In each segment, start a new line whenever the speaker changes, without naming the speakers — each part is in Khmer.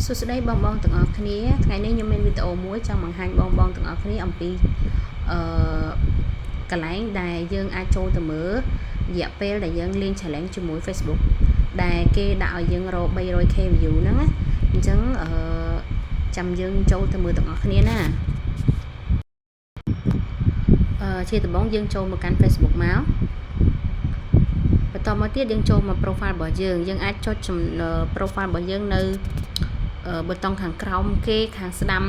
សួស្តីបងបងទាំងអស់គ្នាថ្ងៃនេះខ្ញុំមានវីដេអូមួយចង់បង្ហាញបងបងទាំងអស់គ្នាអំពីអឺកន្លែងដែលយើងអាចចូលទៅមើលរយៈពេលដែលយើងលេង challenge ជាមួយ Facebook ដែលគេដាក់ឲ្យយើងរក 300K view ហ្នឹងណាអញ្ចឹងអឺចាំយើងចូលទៅមើលទាំងអស់គ្នាណាអឺជាដំបូងយើងចូលមកកាន់ Facebook មកបន្តមកទៀតយើងចូលមក profile របស់យើងយើងអាចចុច profile របស់យើងនៅប៊ូតុងខាងក្រោមគេខាងស្ដាំ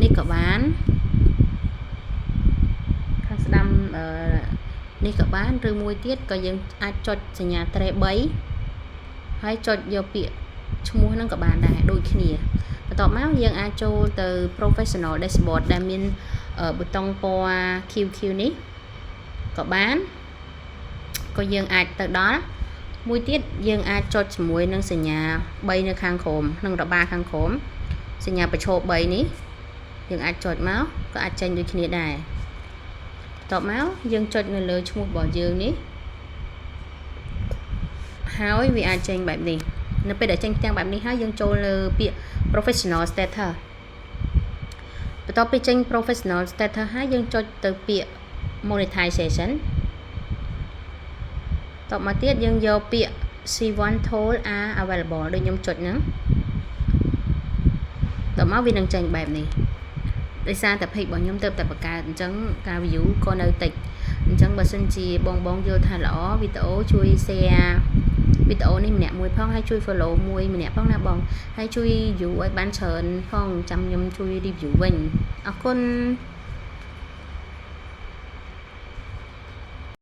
នេះក៏បានខាងស្ដាំនេះក៏បានឬមួយទៀតក៏យើងអាចចុចសញ្ញាត្រេ3ហើយចុចយកពាក្យឈ្មោះហ្នឹងក៏បានដែរដូចគ្នាបន្ទាប់មកយើងអាចចូលទៅ professional dashboard ដែលមានប៊ូតុងពណ៌ QQ នេះក៏បានក៏យើងអាចទៅដល់មួយទៀតយើងអាចចុចជាមួយនឹងសញ្ញា3នៅខាងក្រោមក្នុងរបាខាងក្រោមសញ្ញាប្រឈរ3នេះយើងអាចចុចមកក៏អាចចេញដូចគ្នាដែរតបមកយើងចុចនៅលើឈ្មោះរបស់យើងនេះហើយវាអាចចេញបែបនេះនៅពេលដែលចេញផ្ទាំងបែបនេះហើយយើងចូលលើពាក្យ professional status បន្ទាប់ពីចេញ professional status ហើយយើងចុចទៅពាក្យ monetization តបមកទៀតយើងយកពាក្យ see what tool are available ដូចខ្ញុំចុចហ្នឹងតមកវានឹងចេញបែបនេះដោយសារតែ page របស់ខ្ញុំទៅតែបង្កើតអញ្ចឹងការ view ក៏នៅតិចអញ្ចឹងបើសិនជាបងបងយល់ថាល្អវីដេអូជួយ share វីដេអូនេះម្នាក់មួយផងហើយជួយ follow មួយម្នាក់ផងណាបងហើយជួយ view ឲ្យបានច្រើនផងចាំខ្ញុំជួយ review វិញអរគុណ។